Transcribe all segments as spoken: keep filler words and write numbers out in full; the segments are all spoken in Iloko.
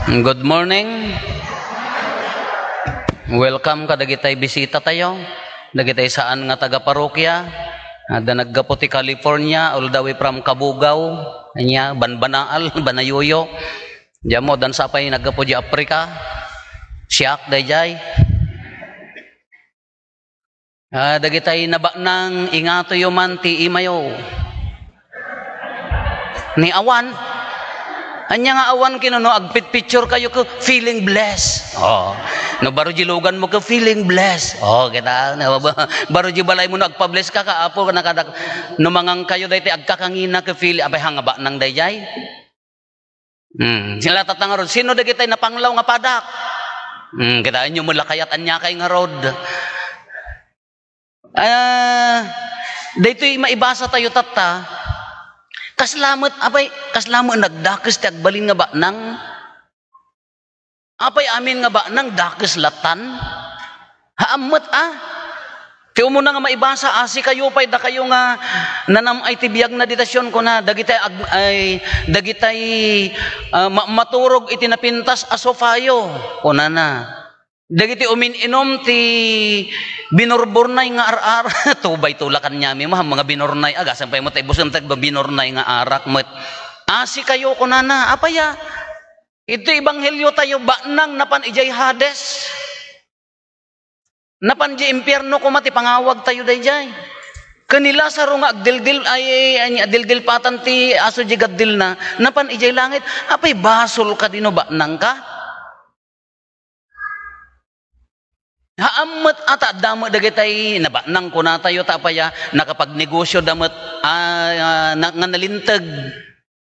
Good morning. Welcome kadagitay bisita tayo. Dagitay saan nga taga-parokya. Adda naggapu ti California, all the way from Cabugao. Ania, Banbanaal, Banayoyo. Diyan mo, dan sapay naggapu di Africa. Siak, dayjay. Ah, dagitay nabaknang, ingatoyo man ti imayo. Ni awan. Ania nga awan kino no agpit-picture kayo ko feeling blessed. Oh. No baro di lugan mo ko feeling blessed. Oh, kita na ba? Baro di balay mo no agpa-bless ka ka apo na kada no mangan kayo daytay agkakangina ko feel abay hanga baknang dayjay. Hmm, sila tatangarod, sino dagitay napanglaw nga padak? Hmm, kitaenyo mo lakayat anya kay ngarod. Ah, daytoy maibasa tayo tatta. Kaslamet, apay, kaslamet nagdakes ti agbalin nga baknang. Apay amin nga baknang dakes latan. Haammet a. Ti umuna nga maibasa, asi kayo pay dakayo nga nanam-ay ti biag na ditasyon kuna, dagitay ag-, ay, dagitay, ah, ma-, maturog iti napintas a sofayo, kunana. Dagiti umin-inom ti binurburnay nga ar-ar-, tubay tulakan nyami, ma-, mga binurnay, agasan pay mo tayo, busem tayo, binurnay nga arak, met. Asi kayo, kunana, apaya? Iti ebanghelyo tayo, baknang napan idiay Hades. Napan di impierno koma ti pangawag tayo daydiay. Ken ni Lazaro nga agdildil, ay, ay, agdildil patan ti aso di gaddilna, napan idiay langit. Apay basol ka dino baknang ka? Haammet a ta adda met dagitay nabaknang kunatayo ta apaya nakapagnegosyo da met, ah, ah, na, nga nalinteg.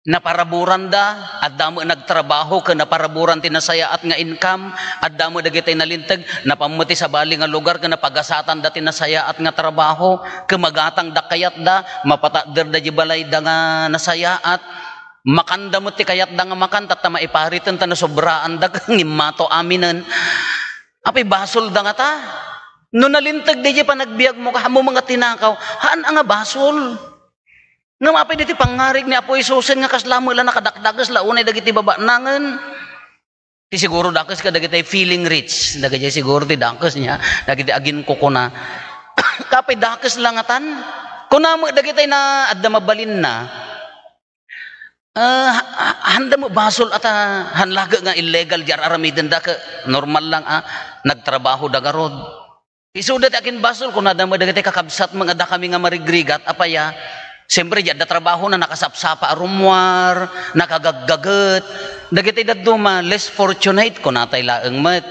Naparaburanda, adda met nagtrabaho ken naparaburan ti nasayaat nga income, adda met dagitay nalinteg, napan met ti sabali nga lugar ken napagasatanda ti nasayaat nga trabaho, ken magatangda kayatda, mapatadderda di balayda nga nasayaat, makanda met ti kayatda nga makan, tatta maipariten ta nasobraanda ken ngimmato aminen. Apay basolda ngata? No nalinteg daydiay panagbiagmo, kaammo nga tinakaw, haan a nga basol. Ngem apay ditoy pangngarig ni Apo Jesusen nga kasla met la nakadakdakes la unay dagiti babaknangen? Ti siguro dakes kadagiti feeling rich, dagiti siguro ti dakes niya, dagiti aginkukuna. Apay dakes la ngatan? Kuna met dagiti na adda mabalinna. Ah, ha-, ha-, handa mo basol ata han lage nga illegal di ar-aramidenda ke normal lang a nagtrabaho da garod. Isuda ti akin basol, kunada mo dagiti kakabsat mo nga dakami nga marigrigat, apaya, siyempre, di adda trabaho na nakasapsapa a rummuar, nakagaggaget. Dagiti dadduma, less fortunate, kunatay laeng met.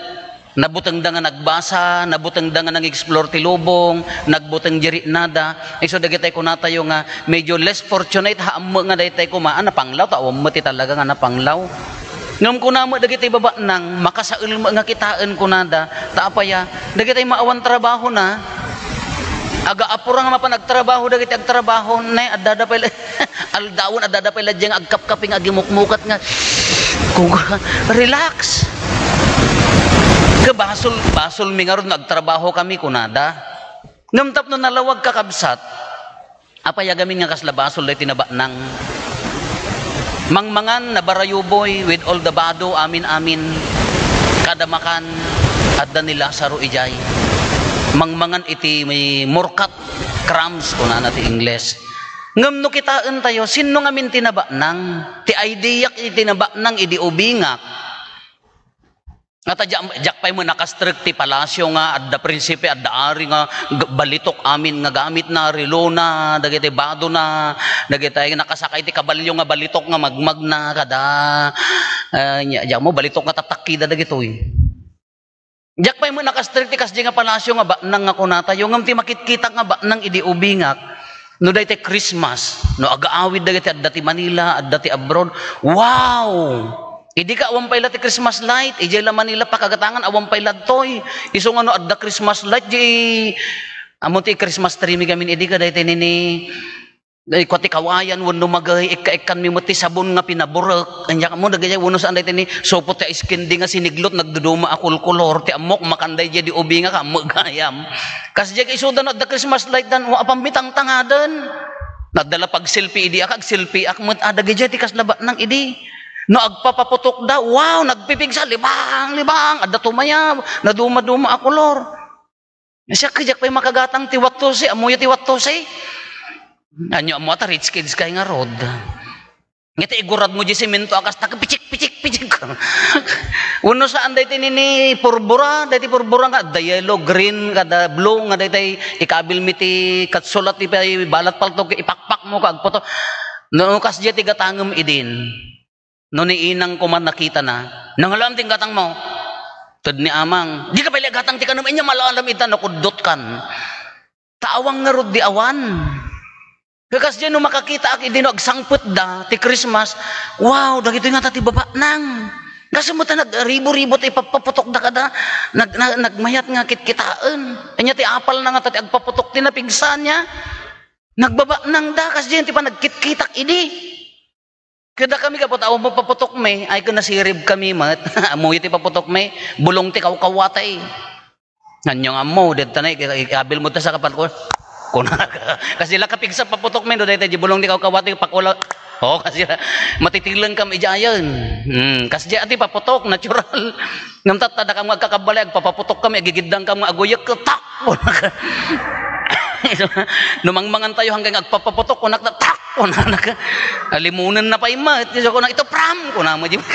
Nabutengda nga nagbasa, nabutengda nga nang-explore ti lubong, nagbuteng di riknada. Isu dagitay kunatayo nga medyo less fortunate, haammo nga daytay koma a napanglaw, ta awan met ti talaga nga napanglaw. Ngem kuna met dagiti babaknang, makasael met nga kitaen kunada, ta apaya, dagitay maawan trabahona, agaapura nga mapan agtrabaho dagiti agtrabaho, nay, addada pay la-, aldawen, addada pay la diay nga agkapkapi nga agimukmukat nga, kuga, relax. Ke basol, basolmi ngarud nga agtrabaho kami kunada. Ngem tapno nalawag kakabsat, apay a gamin nga kasla basol daytoy nabaknang? Mangmangan, nabarayuboy with all the bado, amin-amin. Kada makan, adda ni Lazaro idiay. Mangmangan iti may murkat, crumbs, kunana ti Ingles. Ngem no kitaentayo, sinno ngamin ti nabaknang? Ti idea iti nabaknang idi ubingak. Ngata diak, diak pay met nakastrek ti palasyo nga adda prinsipe, adda ari nga g-, balitok amin nga gamitna, relona, dagiti badona, dagiti nakasakay ti kabalio nga balitok nga magmagna, kada, ah, nya, diak mo balitok nga tattakkida dagitoy. Diak pay met nakastrek ti kasdi nga palasyo nga baknang nga kunatayo, ngem ti makitkitak nga baknang idi ubingak, no daytoy Christmas, no agaawid dagiti adda ti Manila, adda ti abroad, wow! Idi ka awan pay la ti Christmas light, idiay la Manila pakagatangan awan pay la daytoy. Isu nga no adda Christmas light, di, ammon ti Christmas tree mi gamin idi ka daytoy nini, daytoy kua ti kawayan wenno magey, ikka-ikkan mi met ti sabon nga pinaburek. Anya mo dagiti wenno saan daytoy ni supot ti ice candy nga siniglot, nagduduma a kulkulor, ti ammok makan daydiay di ubingak, ammo gayam. Kasdiay isuda no adda Christmas light dan, wa, apan mi tangtangaden. Nadala pag-selfie idi ak, ag-selfie ak met, ah, dagiti ti kasla baknang idi. No agpapaputokda, wow, nagpipigsa, libang, libang, adda tumayaw, naduma-duma a kolor. Siak, diak pay makagatang ti wattusi, ammoyo ti wattusi. Ania, ammo ta rich kids kay ngarud. Ngem ti iguradmo diay semento a kasta, pitsik, pitsik, pitsik. Wenno saan daytoy nini purbura, daytoy purbura nga adda yellow, green, kada blue, nga daytoy ikabilmi ti katsulat ti pay balat palto, ipakpakmo ket agputok. No kasdiay ti gatangem idin. No ni inang koma nakitana, "Nangalaam ti gatangmo?" Ted ni amang, "Dika pay la gatang ti kanem, ania malaalam ita, nakuddotkan." Ta awan ngarud di awan. Ket kasdiay no makakitaak idi no agsangpetda ti Christmas, wow, dagitoy ngata ti babanang. Kastoy met ta nagribo-ribo ti ipapaputokda kada, nag-, nag-, nagmayat nga kitkitaen. Ania ti apalna ngata ti agpaputok ti napigsa nia? Nagbabanangda, kasdiay ti panagkitkitak idi. Ket dakami gapu ta awan paputokmi, ay, ket nasiribkami met. Ammoyo ti paputokmi, bulong ti kawkawatay. Ania nga ammo, detta na, ik-, ikabilmo ta sa kapal ko. Kuna, kasdiay la kapigsa paputokmi, no, dayta di bulong ti kawkawatay, pakula. Oh, kasdiay la, matitilengkam idiayen. Hmm, kasdiay ti paputok, natural. Ngem tatta, dakam nga agkakabbalay, agpapaputokami, agigiddangkam nga aguyek, tak! No mangmangan tayo hanggang agpapaputok, kunak na, tak! Kunak na, alimunen na pay met. Isu kunak, "Ito, pram!" Kunak mo, di ba?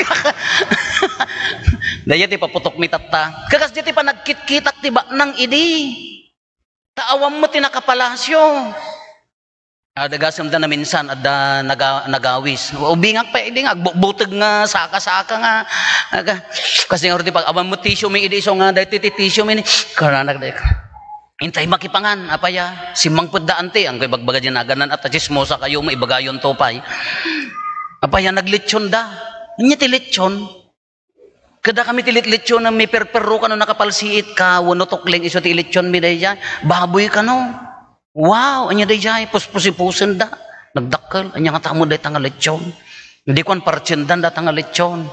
Dayta ti paputokmi tatta. Ket kasdiay ti panagkitkitak ti banang idi. Ta awan met ti nakapalasyo. Adda gasem da naminsan, adda naga-, nagawis. Ubingak pay, idi nga, agbutbuteg nga saka-saka nga, aga, kasdiay ngarud ti pag-, awan met tissue mi idi, isu nga, daytoy ti tissue mi ni, karanak, daytoy. Intay makipangan, apay a, simmangpetda anti, anggo ibagbaga diay naganan, at chismosa kayo, maibagayonto pay. Apay a, naglechonda. Ania ti lechon? Ket dakami ti litlichonem, miperperro kano nakapalsiit ka, wenno tukling isu ti ilechonmi daydiay. Baboy kano. Wow, ania daydiay, puspusipusen da. Nagdakkel, ania ngata met dayta nga lechon? Idi kuan, partsien da data nga lechon.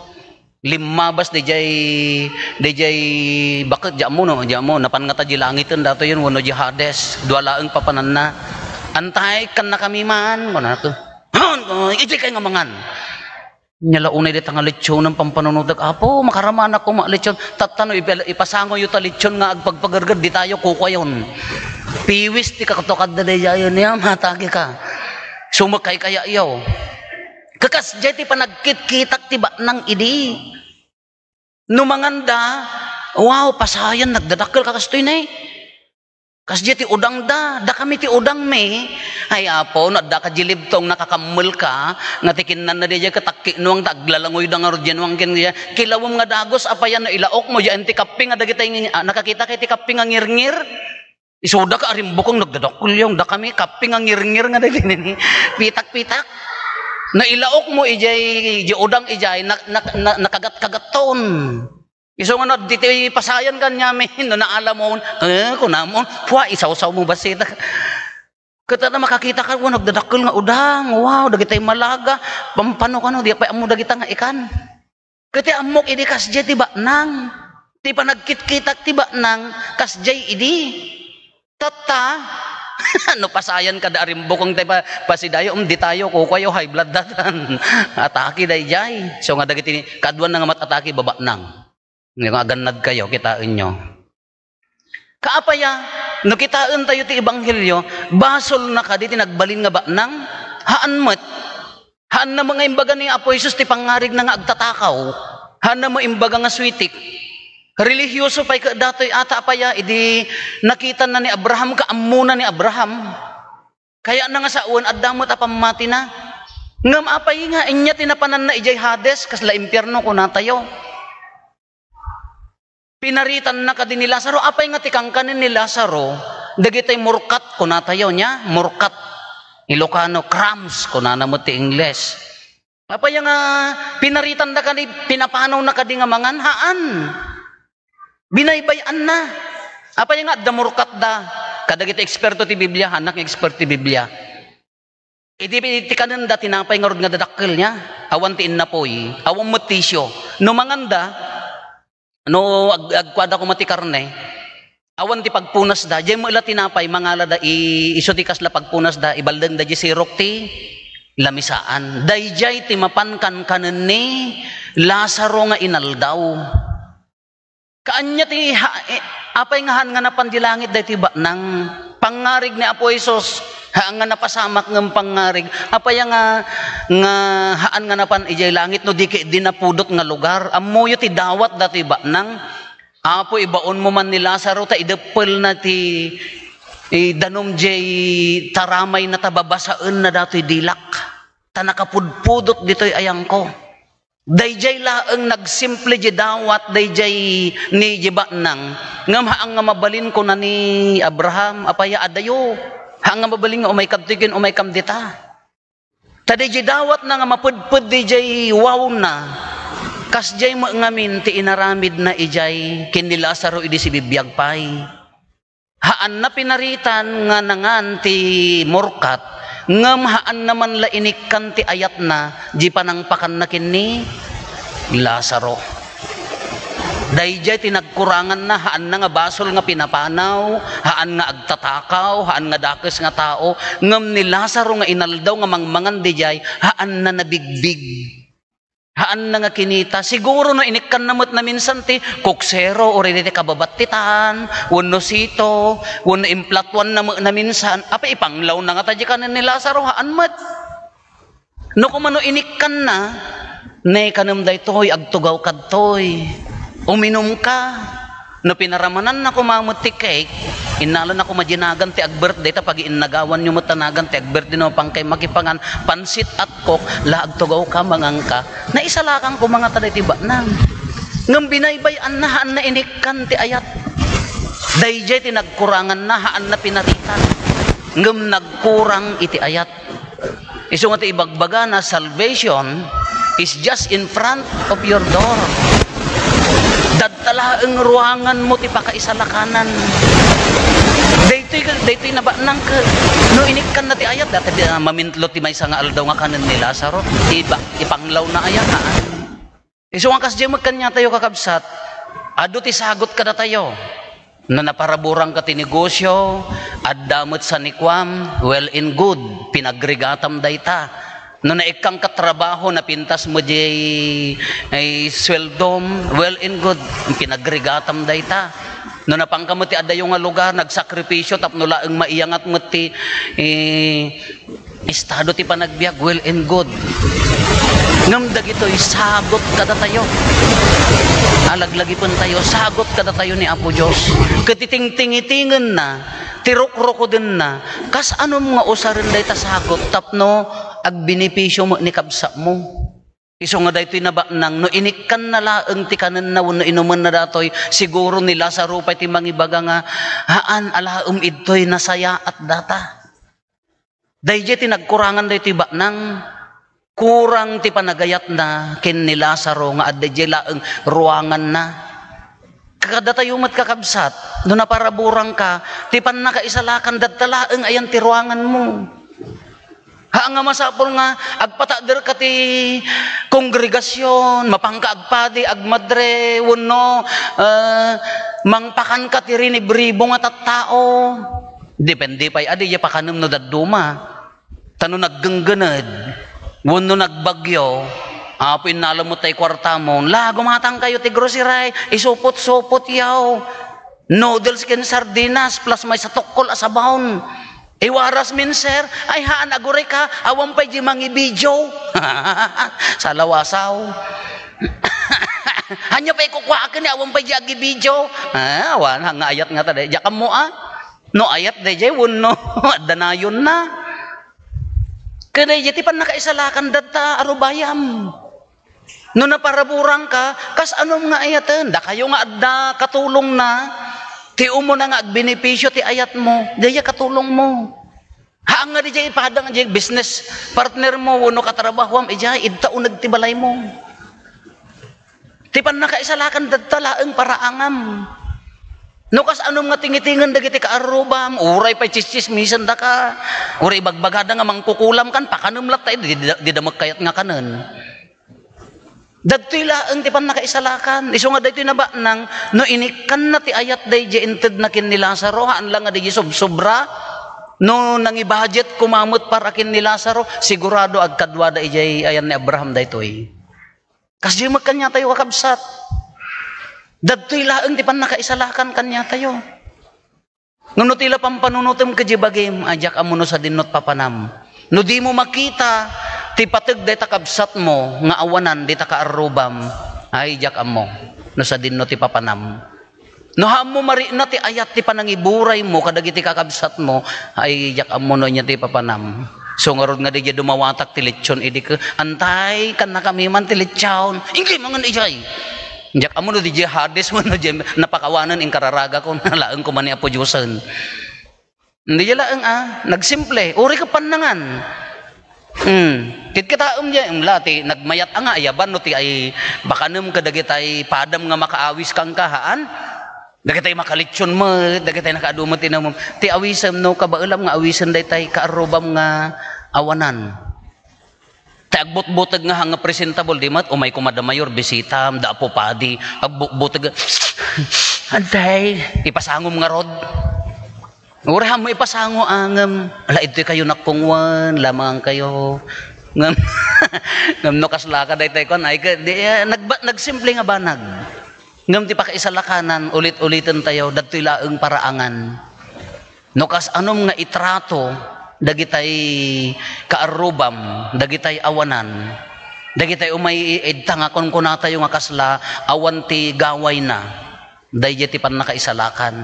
Limmabas daydiay, daydiay baket, diammo, no? Diammo, napan ngata di langiten datoyen, wenno di Hades. Dua laeng papananna. Antay, kannakami man, kunana to. Han, oh, idiay kay nga mangan. Nia la unay dayta nga lechonen pampanunotek, "Apo, makaramanak koma a lechon." Tatta no ipa-, ipasangoyo ta lechon nga agpagpagerger, ditayo kukuayon. Piwis ti katukadda daydiayen, nia, matagi ka. Sumek kay kaya, iyaw. Ket kasdiay ti panagkitkitak ti banang idi. No manganda, wow, pasayan, nagdadakkel ka kastoy ne. Kasdiay ti udangda, dakami ti udangmi. Ay, Apo, no adda ka di libtong, nakakammelka, nga ti kinnanna daydiay ket akkinuang ta aglalangoyda ngarud diay nuang ken diay. Kilawem nga dagus, apay a, no ilaokmo diay ti kapping nga dagitay ngi-, ah, nakakita kay ti kapping nga ngirngir? Isuda ka arimbukong nagdadakkel, dakami kapping nga ngirngir nga dagiti nini. Pitak-pitak. No ilaokmo idiay, idiay udang idiay, nak-, nak-, na-, nakagat-kagatton. Isu nga no, ditoy pasayan kaniamin, no naalamon, eh, kunamon, pua, isawsawmo bassit. Ket ta makakita ka, wa, nagdadakkel nga udang, wow, dagitay malaga, pampano kano, di pay ammo dagita nga ikan. Ket ti ammok idi kasdiay ti banang, ti panagkitkitak ti banang, kasdiay idi. Tatta, no pasayan kada arimbukong tay pa-, pasidayo, um, ditayo, kukuayo, high blood datan. Atake daydiay. So nga dagiti kaduanna nga mat-atake, babanang. Nga agannad kayo, kitaenyo. Kaapay a, no kitaentayo ti ebanghelio, basolna kadi ti nagbalin nga banang? Haan met. Haanna nga imbaga ni Apo Jesus ti pangngarigna nga agtatakaw. Haanna nga imbaga nga sweetik. Relihioso pay ket datoy ata, apay a, idi nakitanna ni Abraham, kaammona ni Abraham. Kayatna nga sawen, adda met a pammatina. Ngem apay nga, ania ti napananna idiay Hades, kasla impierno, kunatayo. Pinaritanna kadi ni Lazaro. Apay nga ti kankanen ni Lazaro, dagitay murkat, kunatayo nia, murkat. Ilocano, crumbs, kunana met ti Ingles. Apay nga pinaritanda kadi, pinapanawna kadi nga mangan? Haan. Binaybay-anna. Apay nga adda murkatda? Kadagiti eksperto ti Biblia, haannak nga eksperto ti Biblia. Idi ti kanenda, tinapay ngarud nga dadakkel nia. Awan ti innapoy, awan met tisio. No manganda, no ag-, agkuada koma ti karne, awan ti pagpunasda. Diay met la tinapay, mangalada, i-, isu ti kasla pagpunasda, ibaldengda diay sirok ti, lamisaan. Dayjay ti mapan kankanen ni Lazaro nga inaldaw. Kaanya ti ha-, eh, apay nga haan nga napan di langit daytoy baknang? Pangngarig ni Apo Jesus, haan nga napasamak ngem pangngarig. Apay nga, nga haan nga napan idiay langit no di ket di napudot nga lugar? Ammoyo ti dawat datoy baknang. Apo, ibaonmo man ni Lazaro ta ideppelna ti, eh, danum diay taramayna ta babasaenna datoy dilak. Ta nakapudpudot ditoy ayangko. Dayjay laeng nagsimple diay dawat dayjay ni diay baknang, ngem haan nga mabalin kuna ni Abraham, apay a adayo, haan nga mabalin nga umay kadtoy ken umaykam dita. Ta dayjay dawatna nga mapedped dayjay wawna, kasdiay met ngamin ti inaramidna idiay ken ni Lazaro idi sibibiag pay. Haanna pinaritan nga nangan ti murkat, ngem haanna man la inikkan ti ayatna, di panangpakanna ken ni Lazaro. Dayjay ti nagkuranganna, haanna nga basol nga pinapanaw, haan nga agtatakaw, haan nga dakes nga tao, ngem ni Lazaro nga inaldaw nga mangmangan dayjay, haanna nabigbig. Haanna nga kinita. Siguro no inikkanna met naminsan ti kuksero, uray ti kababattitan, wenno sito, wenno implatuanna met naminsan. Apay, ipanglawna ngata diay kanen ni Lazaro, haan met. No kumano inikkanna, ne kanem daytoy, agtugaw kadtoy. Uminumka. No pinaramananna koma met ti cake, innalana koma diay nagan ti ag-birthday, ta pagiinnagawanyo met ta nagan ti ag-birthday no mapankay makipangan pansit at coke, la agtugawka, manganka. Naisalakan koma ngata daytoy baknang. Ngem binaybay-anna, haanna inikkan ti ayat. Dayjay ti nagkuranganna, haanna pinaritan. Ngem nagkurang iti ayat. Isu nga ti ibagbagana, salvation is just in front of your door. Dadta laeng ruanganmo ti pakaisalakanan. Daytoy, daytoy nabaknang ket no inikkanna ti ayat, dayta di, ah, mamintlo ti maysa nga aldaw nga kanen ni Lazaro, iba-, ipanglawna aya haan. Isu nga kasdiay met kaniatayo, kakabsat, adu ti sagot kadatayo. No naparaburangka ti negosio, adda met sanikuam, well and good, pinagrigatam dayta. No naikkangka trabaho, napintas met diay, ay, sueldom, well and good, pinagrigatam dayta. No napanka met ti adayo nga lugar, nagsakripisio tapno laeng maiyangat met ti, eh, estado ti panagbiag, well and good. Ngem dagitoy, sagot kadatayo. Alaglagipentayo, sagot kadatayo ni Apo Dios. Ket ti tingtingitingenna, ti rukrukudenna, kas-anom nga usaren dayta sagot tapno agbenepisio met ni kabsatmo. Isu nga daytoy nabaknang, no inikkanna laeng ti kanenna wenno inumenna datoy, siguro ni Lazaro pay ti mangibaga nga, haan a laem idtoy nasayaat data. Dayjay ti nagkurangan daytoy baknang, kurang ti panagayatna ken ni Lazaro nga adda diay laeng ruanganna. Kadatayo met, kakabsat, no naparaburangka, ti pannakaisalakan, dadta laeng ayan ti ruanganmo. Haan nga masapul nga agpataderka ti kongregasyon, mapanka agpadi, agmadre, wenno, eh, mangpakanka ti rinibribo nga tattao. Depende pay, adi, ya pakanem no dadduma. Ta no naggenggened, wenno nagbagyo, apo, innalem met tay kuartamo, la, gumatangkayo ti grocery, isupot-supot yaw. Noodles ken sardinas, plus maysa tokkol a sabaon. Iwaras min, sir. Ay, haan, agurayka, awan pay di mangibidio. Salawasaw. Ania pay kukuaken, awan pay di agibidio. Ah, awan, nga ayat ngata, diak ammo, ah. No ayat dayjay wenno adda nayonna. Ket dayjay ti pannakaisalakan dadta a rubayam. No naparaburangka, kas-anom nga ayaten? Dakayo nga adda katulongna, ti umuna nga agbenepisio ti ayatmo, dayjay katulongmo. Haan nga dayjay ipadang dayjay business partnermo wenno katrabahoam, idiay idta uneg ti balaymo. Ti pannakaisalakan dadta laeng paraangam. No kas-anom nga tingitingen dagiti kaarrubam, uray pay tsitsismisendaka, uray ibagbagada nga mangkukulamkan, pakanem latta, di, di, di da met kayat nga kanen. Dadtoy laeng ti pannakaisalakan. Isu nga daytoy nabaknang, no inikkanna ti ayat dayjay intedna ken ni Lazaro, haan la nga dayjay sobsobra. No nangi-budget koma met para ken ni Lazaro, sigurado agkaduada idiay ayan ni Abraham daytoy. Kasdiay met kaniatayo, kakabsat. Dadtoy laeng ti pannakaisalakan kaniatayo. Ngem no ti la pampanunotem kadi bagim, ay diak ammo no sadinno ti papanam. No dimo makita ti pateg dayta kabsatmo nga awanan dita kaarrubam, ay diak ammo no sadinno ti papanam. No ammo marikna ti ayat ti panangiburaymo kadagiti kakabsatmo, ay diak ammo no ania ti papanam. So ngarud nga diay dumawatak ti lechon idi ke, antay, kannakami man ti lechon. Inggay mangan idiay. Diak ammo no diay Hades wenno diay napakawanen inkararagakon, laeng koma ni Apo Diosen. Diay laeng a, nagsimple. Uri ket pannangan. Hmm. Kitkitaem diay, la ti nagmayat a nga ayaban no ti ay bakanem kadagitay padam nga makaawis kenka, haan? Dagitay makalechon met, dagitay nakaadu met ti inumem. Ti awisem no kabaelam nga awisen daytay kaarrubam nga awanan. Ti agbutbuteg nga haan nga presentable, di met, umay koma da mayor, bisitam, da Apo Padi, agbutbuteg, "Antay, ipasangom ngarud." Uray ammo ipasango, a, ngem, ala, idtoy kayo nakungwan, lamangan kayo. Ngem, ngem no kasla ka, daytay kuan, ay, ka, di, eh, nagba-, nagsimple nga banag. Ngem ti pakaisalakanan, ulit-uliten tayo, dadtoy laeng paraangan. No kasanom nga itrato dagitay kaarrubam, dagitay awanan, dagitay umay idta nga kunkunatayo nga kasla awan ti gawayna, daydiay ti pannakaisalakan.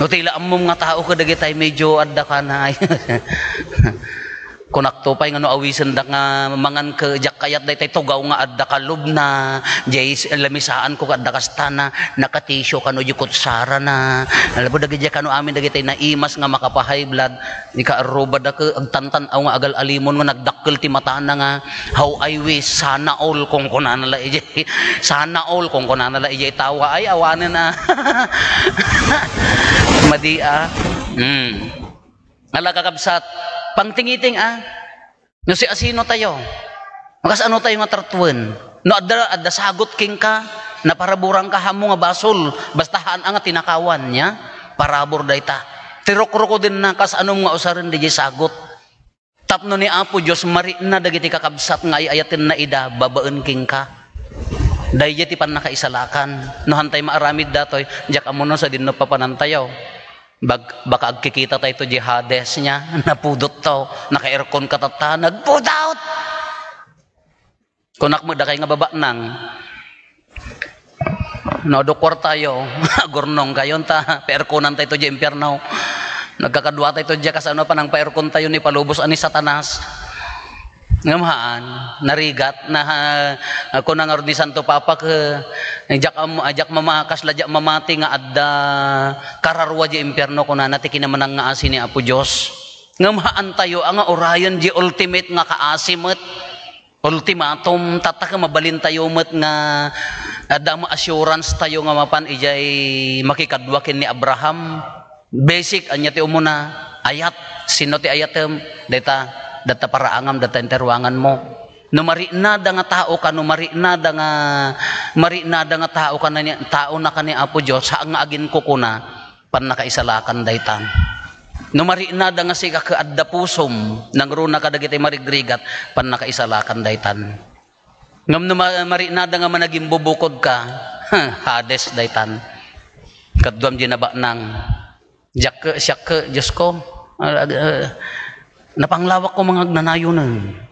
No ti la ammom nga tao kadagitay medyo adda kana, ay. Kunakto pay nga no awisenda nga mangan ket diak kayat daytay tugaw nga adda kalubna, diay s-, lamisaanko ket adda kastana, nakatisyo kano diay kutsarana. Alam mo, dagiti kano amin dagiti naimas nga makapa-high blood, ikaarrubada ket agtantan-aw nga agal-alimon nga nagdakkel ti matana nga, "How I wish, sana all," kunkunana la idiay, "Sana all," kunkunana la idiay tawa. Ay, awanen a. Madi a. Hmm. Ala, kakabsat, pangtingiting a, no siasino tayo, no kasano tayo nga tratuen. No adda, adda sagot kenka, naparaburanka, ammo nga basol, basta haan a nga tinakawan, nia, parabur dayta. Ti rukrukodenna, kasanom nga usaren daydiay sagot. Tapno ni Apo Dios marikna dagiti kakabsat nga ay-ayatenna ida babaen kenka. Daydiay ti pannakaisalakan. No hantay maaramid datoy, diak ammo no sadinno papanantayo. Bag-, baka agkikita tayo to diay Hades, nia, napudot to, naka-aircon ka tatta, nagpudot! Kunak met dakay nga babanang, no adu kuartayo, agurnong kayo, ta pa-airconan tayo to diay impierno. Nagkakadua tayo to diay kasano panangpa-aircon tayo ni palubos a ni Satanas. Ngem haan, narigat, na, ah, kuna ngarud ni Santo Papa ket, "Diak am-, ah, diak mama-, kasla diak mamati nga adda kararua diay impierno," kunana, ti kinamanangaasi ni Apo Dios. Ngem haantayo a nga urayen diay ultimate nga kaasi met. Ultimatum, tatta ket mabalintayo met nga adda met assurance tayo nga mapan idiay makikadua ken ni Abraham. Basic, ania ti umuna? Ayat. Sino ti ayatem? Dayta, dayta paraangam, dayta inter ruanganmo. No mariknada nga tao ka, no mariknada nga, mariknada nga tao ka na ni, tao na ka ni Apo Dios, haan nga aginkukuna, pannakaisalakan daytan. No mariknada nga sika ket adda pusom, nangruna kadagiti marigrigat, pannakaisalakan daytan. Ngem no ma-, mariknada nga managimbubukodka, Hades daytan. Kaduam diay nabanang. Diak ket, siak ket, Diosko, ah, ah, napanglawakko nga agnanayonen.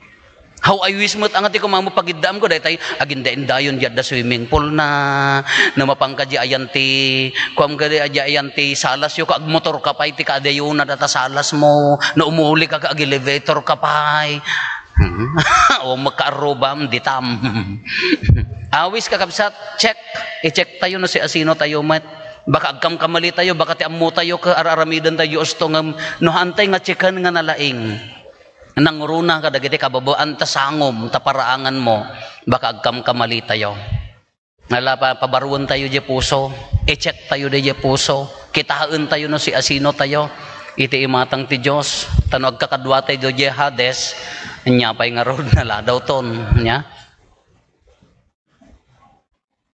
How I wish met a nga ti kumammo pagiddaamko daytay agindaindayon diay adda swimming pool na, no mapanka diay ayan ti, kuamka diay ayan ti salasyo, ket agmotorka pay ti kaadayona data salasmo, no umulika ket ag-elevatorka pay. Hmm. O, makaarrubam, ditam. Awis, kakabsat, check. I-check tayo no siasino tayo met. Baka agkamkamali tayo, baka ti ammo tayo ket ar-aramiden tayo diay usto, ngem no haantay nga checken nga nalaing. Nangruna kadagiti kababaen ta sangom, ta paraanganmo, baka agkamkamali tayo. Ala, pa-, pabaruen tayo diay puso, i-check tayo diay puso, kitaen tayo no siasino tayo iti imatang ti Dios. Ta no agkakadua tayo diay Hades, ania pay ngarud, naladawton, nia?